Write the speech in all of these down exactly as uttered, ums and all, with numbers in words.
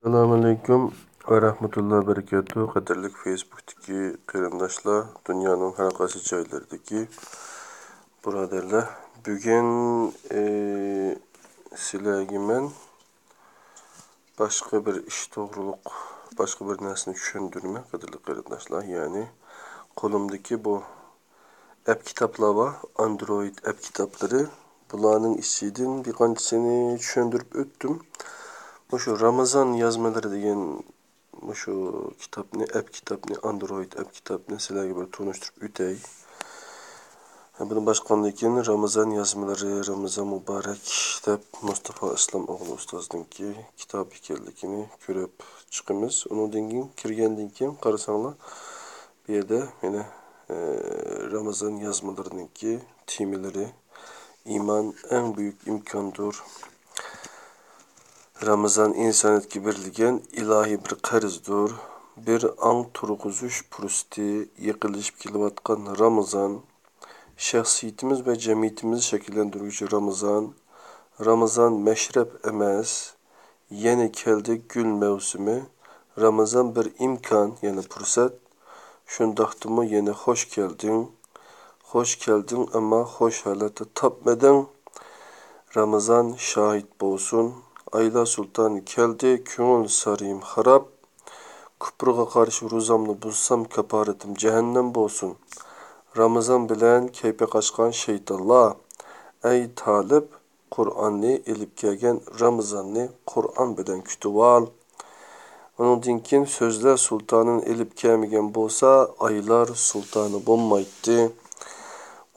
ئەسسالامۇئەلەيكۇم ۋە رەھمەتۇللا بەرىكاتۇ. قەدىرلىك فېيسبۇكتىكى قېرىنداشلار، دۇنيانىڭ ھەر قايسى جايلىرىدىكى بۇرادەرلەر، بۈگۈن، ئى، سىلەرگە مەن باشقا بىر ئىش توغرۇلۇق، باشقا بىر نەرسىنى چۈشەندۈرىمەن، قەدىرلىك قېرىنداشلار. يەنى قولۇمدىكى بۇ ئەپ كىتابلار بار، ئاندرويد ئەپ كىتابلىرى. بۇلارنىڭ ئىچىدىن بىر قانچىسىنى چۈشەندۈرۈپ ئۆتتۈم. مۇشۇ رامىزان يازمىلىرى دېگەن مۇشۇ كىتابنى، ئەپ كىتابنى، ئاندرويد ئەپ كىتابنى سىلەرگە بىر تونۇشتۇرۇپ ئۆتەي. بۇنى باشقاندىن كېيىن رامىزان يازمىلىرى، رامىزان مۇبارەك دەپ مۇستافا ئىسلام ئوغلى ئۇستازنىڭكى كىتابى ئىكەنلىكىنى كۆرۈپ چىقىمىز. ئۇنىڭدىن كېيىن كىرگەندىن كېيىن قارىساڭلار، بۇ يەردە يەنە، ئە، رامىزان يازمىلىرىنىڭكى تېمىلىرى، ئىمان ئەڭ بۈيۈك ئىمكاندۇر. رامىزان ئىنسانىيەتكە بېرىلگەن ئىلاھىي بىر قەرزدۇر. بىر ئاڭ تۇرغۇزۇش پۇرسىتى، يېقىنلىشىپ كېلىۋاتقان رامىزان. شەخسىيىتىمىز ۋە جەمئىيىتىمىزنى شەكىللەندۈرگۈچى رامىزان. رامىزان مەشرەپ ئەمەس، يەنە كەلدى گۈل مەۋسۇمى. رامىزان بىر ئىمكان، يەنى پۇرسەت. شۇنداقتىمۇ يەنە خوش كەلدىڭ. خوش كەلدىڭ، ئەمما خوش ھالەتتە تاپمىدىڭ. رامىزان شاھىت بولسۇن. ئايلار سۇلتانى كەلدى، كۆڭۈل سارىيىم خاراب. كۇپرغا قارشى روزامنى بۇزسام، كاپارىتىم جەھەننەم بولسۇن. رامىزان بىلەن كەيپى قاچقان شەيتانلار. ئەي تالىپ، قۇرئاننى ئېلىپ كەلگەن، رامىزاننى قۇرئان بىلەن كۈتۈۋال. ئۇنىڭدىن كېيىن سۆزلەر سۇلتانىنى ئېلىپ كەلمىگەن بولسا، ئايلار سۇلتانى بولمايتتى.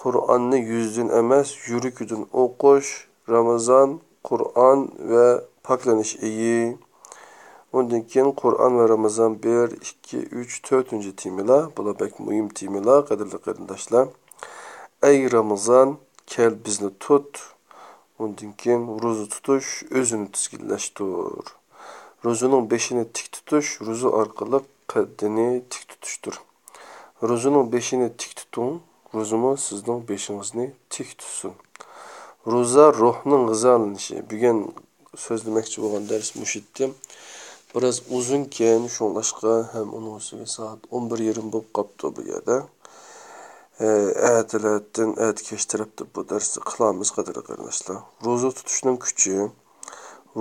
قۇرئاننى يۈزدىن ئەمەس، يۈرىكىدىن ئوقۇش. رامىزان، قۇرئان ۋە پاكلىنىش ئېيى. ئۇندىن كېيىن قۇرئان ۋە رامىزان بىر، ئىككى، ئۈچ، تۆتىنچى تېمىلار. بۇلار بەك مۇھىم تېمىلار، قەدىرلىك قېرىنداشلار. ئەي رامىزان، كەل بىزنى تۇت. ئۇندىن كېيىن روزا تۇتۇش ئۆزىنى تىزگىنلەشتۇر. روزىنىڭ بېشىنى تىك تۇتۇش روزا ئارقىلىق قەددىنى تىك تۇتۇشتۇر. روزىنىڭ بېشىنى تىك تۇتۇڭ، روزىمۇ سىزنىڭ بېشىڭىزنى تىك تۇتسۇن. روزا روھنىڭ غىزالىنىشى. بۈگۈن سۆزلىمەكچى بولغان دەرس مۇشۇ ئىدى. بىراز ئۇزۇنكەن، شۇڭلاشقا ھەم ئۇنىڭ ئۈستىگە سائەت ئون بىر يېرىم بولۇپ قاپتۇ بۇ يەردە. ئە، ئەتىلەتتىن ئەتە كەچ تەرەپتە بۇ دەرسنى قىلارمىز، قەدىرلىك قېرىنداشلار. روزا تۇتۇشنىڭ كۈچى،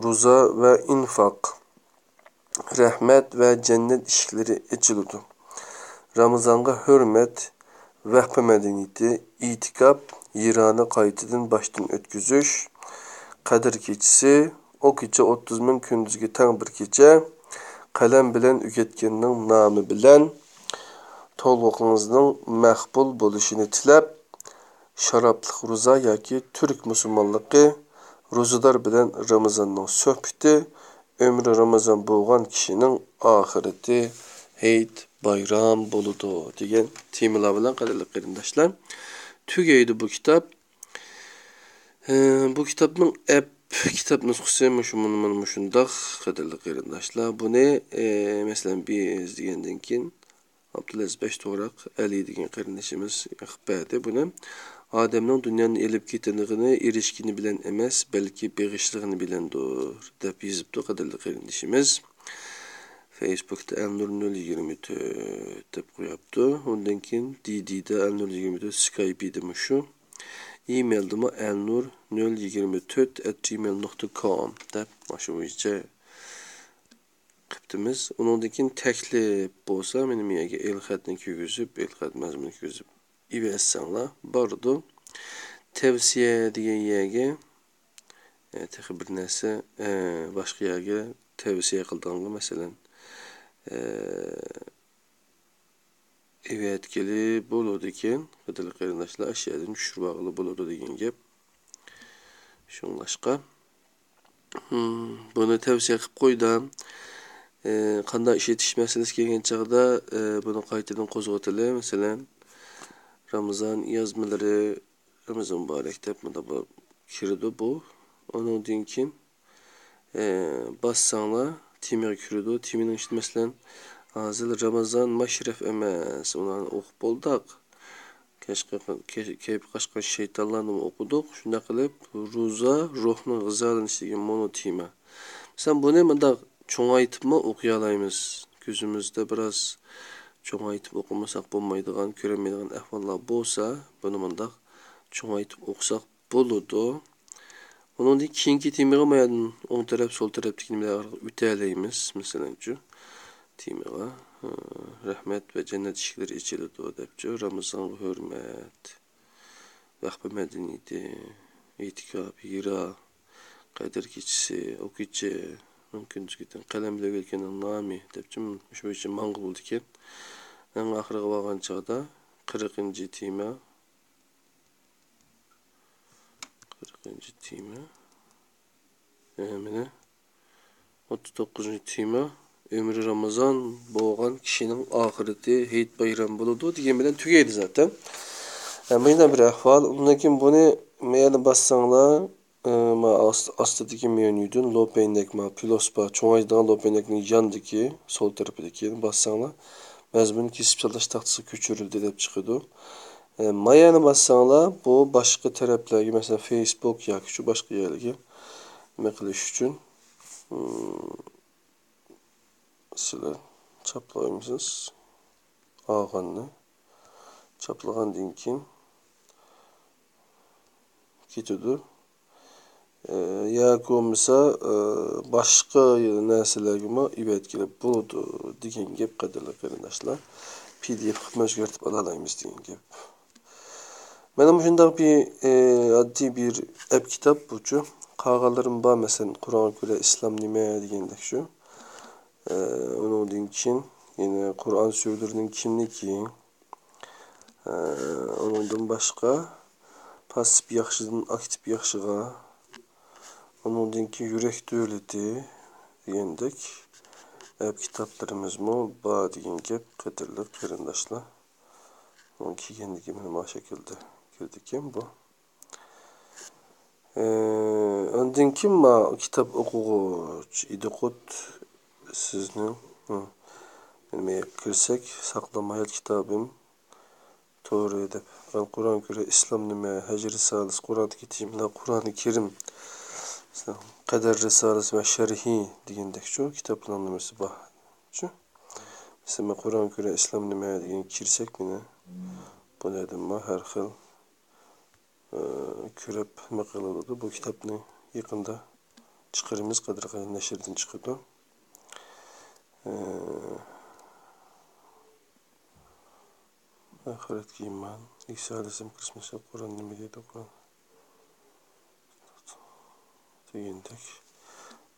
روزا ۋە ئىنفاق، رەھمەت ۋە جەننەت ئىشىكلىرى ئېچىلىدۇ. رامىزانغا ھۆرمەت، ۋەخپە مەدەنىيىتى، ئېتىكاپ، ھىرانى قايتىدىن باشتىن ئۆتكۈزۈش، قەدىر كېچىسى، ئۇ كېچە ئوتتۇز مىڭ كۈندۈزگە تەڭ بىر كېچە، قەلەم بىلەن ئۆگەتكەننىڭ نامى بىلەن تولغىقىڭىزنىڭ مەقبۇل بولۇشىنى تىلەپ، شارابلىق روزا ياكى تۈرك مۇسۇلمانلىقى، روزىدار بىلەن رامىزاننىڭ سۆھبىتى، ئۆمرى رامىزان بولغان كىشىنىڭ ئاخىرىتى ھېيت، بايرام بولىدۇ دېگەن تېمىلار بىلەن، قەدىرلىك قېرىنداشلار، تۈگەيدۇ بۇ كىتاب. ئە، بۇ كىتابنىڭ ئەپ كىتاب نۇسخىسى مۇشۇ، مانا، مانا مۇشۇنداق، قەدىرلىك قېرىنداشلار. بۇنى، ئە، مەسىلەن، بىز دېگەندىن كېيىن، ئابدۇلئەزىز بەشتوغراق ئەلى دېگەن قېرىندىشىمىز يېقىپ بەردى بۇنى. ئادەمنىڭ دۇنيانى ئېلىپ كېتىدىغىنى، ئېرىشكىنى بىلەن ئەمەس، بەلكى بېغىشلىغىنى بىلەندۇر، دەپ يېزىپتۇ قەدىرلىك قېرىندىشىمىز. فېيسبۇكتا ئەلنۇر نۆل يىگىرمە تۆت دەپ قويۇپتۇ. ئۇندىن كېيىن دىدىدا ئەلنۇر يىگىرمە تۆت، سكايپىدىمۇ شۇ. ئىمېيلدىمۇ ئەلنۇر نۆل يىگىرمە تۆت ئەت جىمېيل نۇقتا كوم دەپ مانا شۇ بويىچە قىپتىمىز. ئۇنىڭدىن كېيىن تەكلىپ بولسا، مېنىڭ يەرگە ئېلخەتنى كىرگۈزۈپ، ئېلخەت مەزمۇنىنى كىرگۈزۈپ ئېۋەتسەڭلار بارىدۇ. تەۋسىيە دېگەن يەرگە، ئە، تېخى بىر نەرسە، ئە، باشقا يەرگە تەۋسىيە قىلىدىغانغا، مەسىلەن، ئە، ئېۋەتكىلى بولىدىكەن، قەدىرلىك قېرىنداشلار، ئاشۇ يەردىن چۈشۈرۈۋالغىلى بولىدۇ دېگەن گەپ. شۇڭلاشقا، ھىم، بۇنى تەۋسىيە قىلىپ قويدۇم. ئى، قانداق ئىشلىتىش مەسىلىسى كەلگەن چاغدا، ئى، بۇنى قايتىدىن قوزغىتىلى. مەسىلەن، رامىزان يازمىلىرى، رامىزان مۇبارەك دەپ مۇنداق بىر كىرىدۇ بۇ. ئۇنىڭدىن كېيىن، ئى، باسساڭلار، تېمىغا كىرىدۇ. تېمىنىڭ ئىچىدە، مەسىلەن، ھازىر رامىزان مەشرەپ ئەمەس، ئۇلارنى ئوقۇپ بولدۇق. كەش-، كەش-، كەيپى قاچقان شەيتانلارنىمۇ ئوقۇدۇق. شۇنداق قىلىپ، روزا، روھنىڭ غىزالىنىشى دېگەن مونو تېما. مەسىلەن، بۇنى مۇنداق چوڭايتىپمۇ ئوقۇيالايمىز. كۆزىمىزدە بىراز چوڭايتىپ ئوقۇمىساق بولمايدىغان، كۆرەلمەيدىغان ئەھۋاللار بولسا، بۇنى مۇنداق چوڭايتىپ ئوقۇساق بولىدۇ. ئۇنىڭدىن كېيىنكى تېمىغا مايادىن ئوڭ تەرەپ، سول تەرەپتىكى نېمىلەرگە ئۆتەلەيمىز. مەسىلەنچۇ، تېمىغا، ئە، رەھمەت ۋە جەننەت ئىشىكلىرى ئېچىلىدۇ دەپچۇ، رامىزانغا ھۆرمەت، ۋەخپە مەدەنىيىتى، ئېتىكاپ، ھىرا، قەدىر كېچىسى، ئۇ كېچە، كۈندۈزگى تەڭ، قەلەم بىلەن ئۆگەتكەننىڭ نامى دەپچۇ، شۇ بويىچە ماڭغىلى بولىدىكەن. ئەڭ ئاخىرىغا بارغان چاغدا قىرىقىنچى تېما، قىرىقىنچى تېما. ئە، مانا، ئوتتۇز توققۇزىنچى تېما. ئۆمرى رامىزان بولغان كىشىنىڭ ئاخىرىتى ھېيت بايرام بولىدۇ دېگەن بىلەن تۈگەيدۇ زاتەن. ئە، مۇنداق بىر ئەھۋال. ئۇندىن كېيىن بۇنى مەيەنى باسساڭلار، ئە، ما ئاست-، ئاستىدىكى مېنيۇدىن لوپەينەك، ما پلۇس بار، چوڭايدىغان لوپەينەكنىڭ ياندىكى، سول تەرىپىدىكى باسساڭلار، مەزمۇن كېسىپ چالداش تاختىسىغا كۆچۈرۈلدى دەپ چىقىدۇ. ئە، مايانى باسساڭلار، بۇ باشقا تەرەپلەرگە، مەسىلەن، فېيسبۇك ياكى شۇ باشقا يەرلەرگە نېمە قىلىش ئۈچۈن، ئىم، سىلەر چاپلايمسىز ئاغاننى. چاپلىغاندىن كېيىن كېتىدۇ. ئە، ياكى بولمىسا، ئە، باشقا نەرسىلەرگىمۇ ئېۋەتكىلى بولىدۇ دېگەن گەپ، قەدىرلىك قېرىنداشلار. پى دى ئېف قىلىپ ئۆزگەرتىپ ئالالايمىز دېگەن گەپ. مانا مۇشۇنداق بىر، ئە، ئاددىي بىر ئەپ كىتاب بۇچۇ. قالغانلىرىمۇ بار، مەسىلەن، قۇرئانغا كۆرە ئىسلام نېمە دېگەندەك شۇ. ئە، ئۇنىڭدىن كېيىن يەنە قۇرئان سۈرىلىرىنىڭ كىملىكى، ئە، ئۇنىڭدىن باشقا پاسسىپ ياخشىدىن ئاكتىپ ياخشىغا، ئۇنىڭدىن كېيىن يۈرەك دۆلىتى دېگەندەك ئەپ كىتابلىرىمىزمۇ بار دېگەن گەپ، قەدىرلىك قېرىنداشلار. ئۇنىڭ كىرگەندىكى مانا ما شەكىلدە كىرىدىكەن بۇ. ئە، ئاندىن كېيىن ما كىتاب ئوقۇغۇچ ئىدىقۇت سىزنىڭ، ھە، نېمە كىرسەك، ساقلام ھايات كىتابىم تورى دەپ، قۇرئان كۆرە ئىسلام نېمە، ھەج رىسالىسى، قۇرئاندىكى تېمىلار، قۇرئانى كەرىم، قەدەر رىسالىسى ۋە شەرھى دېگەندەك شۇ كىتابلارنىڭ نېمىسى بار. شۇ. مەسىلەن، قۇرئان كۆرە ئىسلام نېمە دېگەن كىرسەك مانا، بۇ يەردىمۇ ھەر خىل ئى، كۆرۈپ نېمە قىلىدۇ. بۇ كىتابنى يېقىندا چىقىرىمىز، قەدىر قەيىن نەشردىن چىقىدۇ. ئى، ئاخىرەتكە ئىمان، ئىسا ئەلەيھىسسالام كىرىسمەس، قۇرئان نېمە دەيدۇ، قۇرئان دېگەندەك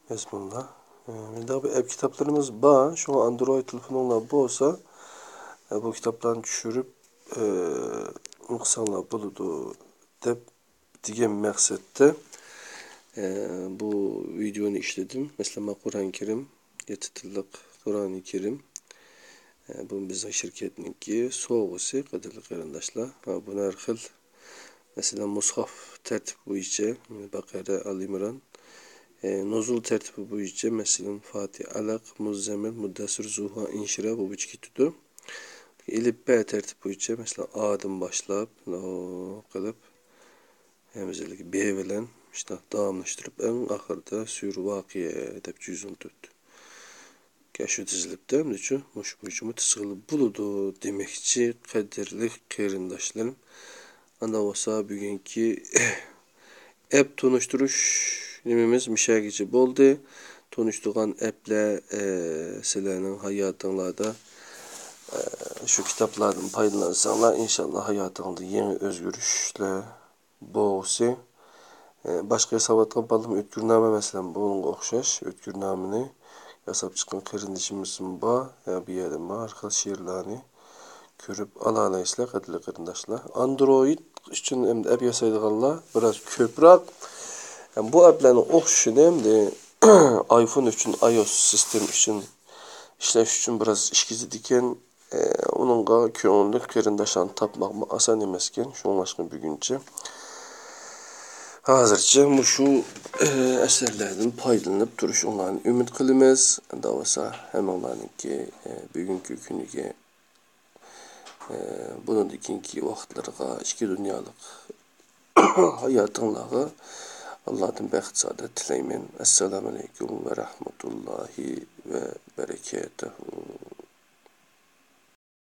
مەزمۇنلار. ئى، مۇنداق بىر ئەپ كىتابلىرىمىز بار، شۇڭا ئاندرويد تېلېفونۇڭلار بولسا، ئى، بۇ كىتابلارنى چۈشۈرۈپ، ئى، ئوقۇساڭلار بولىدۇ دەپ دېگەن مەقسەتتە، ئە، بۇ ۋىدېئونى ئىشلىدىم. مەسىلەن، ما قۇرئان كەرىم، يەتتە تىللىق قۇرئانى كەرىم. ئە، بۇ بىزنىڭ شىركەتنىڭكى سوۋغىسى، قەدىرلىك قېرىنداشلار. ھە، بۇ ھەر خىل، مەسىلەن، مۇسھاف تەرتىپى بويىچە، بەقەرە، ئال ئىمران، ئە، نۇزۇل تەرتىپى بويىچە، مەسىلەن، فاتىھە، ئەلەق، مۇززەممىل، مۇددەسسىر، زۇھا، ئىنشىرا، بۇ بويىچە كېتىدۇ. ئېلىپبە تەرتىپى بويىچە، مەسىلەن، ئادىن باشلاپ، قىلىپ، ھەمزىلىك بې بىلەن مۇشۇنداق داۋاملاشتۇرۇپ، ئەڭ ئاخىرىدا سۈرە ۋاقىئە دەپ يۈز ئون تۆت. شۇ تىزىلىپتۇ، ئەمدىچۇ مۇشۇ بويىچىمۇ تىزغىلى بولىدۇ دېمەكچى، قەدىرلىك قېرىنداشلىرىم. ئانداق بولسا، بۈگۈنكى ئەپ تونۇشتۇرۇش نېمىمىز مۇشەگىچە بولدى. تونۇشتۇرغان ئەپلەر، ئە، سىلەرنىڭ ھاياتىڭلاردا، ئە، شۇ كىتابلاردىن پايدىلانساڭلار، ئىنشاللا ھاياتىڭلاردا يېڭى ئۆزگىرىشلەر بولغۇسى. ئە، باشقا ياساۋاتقان بالىلىرىم ئۆتكۈرنامە، مەسىلەن، بۇنىڭغا ئوخشاش ئۆتكۈرنامىنى ياساپ چىققان قېرىندىشىمىزمۇ بار. ئە، بۇ يەردە بار، ھەر خىل شېئىرلارنى كۆرۈپ ئالالايسىلەر، قەدىرلىك قېرىنداشلار. ئاندرويد ئۈچۈن ئەمدى ئەپ ياسايدىغانلار بىراز كۆپرەك. بۇ ئەپلەرنىڭ ئوخشىشىنى ئەمدى ئايفون ئۈچۈن ئايئوس سىستېما ئۈچۈن ئىشلەش ئۈچۈن بىراز ئىش كېتىدىكەن. ئۇنىڭغا كۆڭۈللۈك قېرىنداشلارنى تاپماقمۇ ئاسان ئەمەسكەن. شۇڭلاشقا بۈگۈنچە ھازىرچە مۇشۇ ئەسەرلەردىن پايدىلىنىپ تۇرۇشۇڭلارنى ئۈمىد قىلىمىز. ئەمدى بولسا ھەممىڭلارنىڭكى بۈگۈنكى كۈنىگە ئە، بۇنىڭدىن كېيىنكى ۋاقىتلارغا، ئىككى دۇنيالىق ھاياتىڭلارغا ئاللادىن بەخت سائادەت تىلەيمەن. ئەسسالامۇئەلەيكۇم ۋە رەھمەتۇللاھى ۋە بەرىكاتۇھۇ.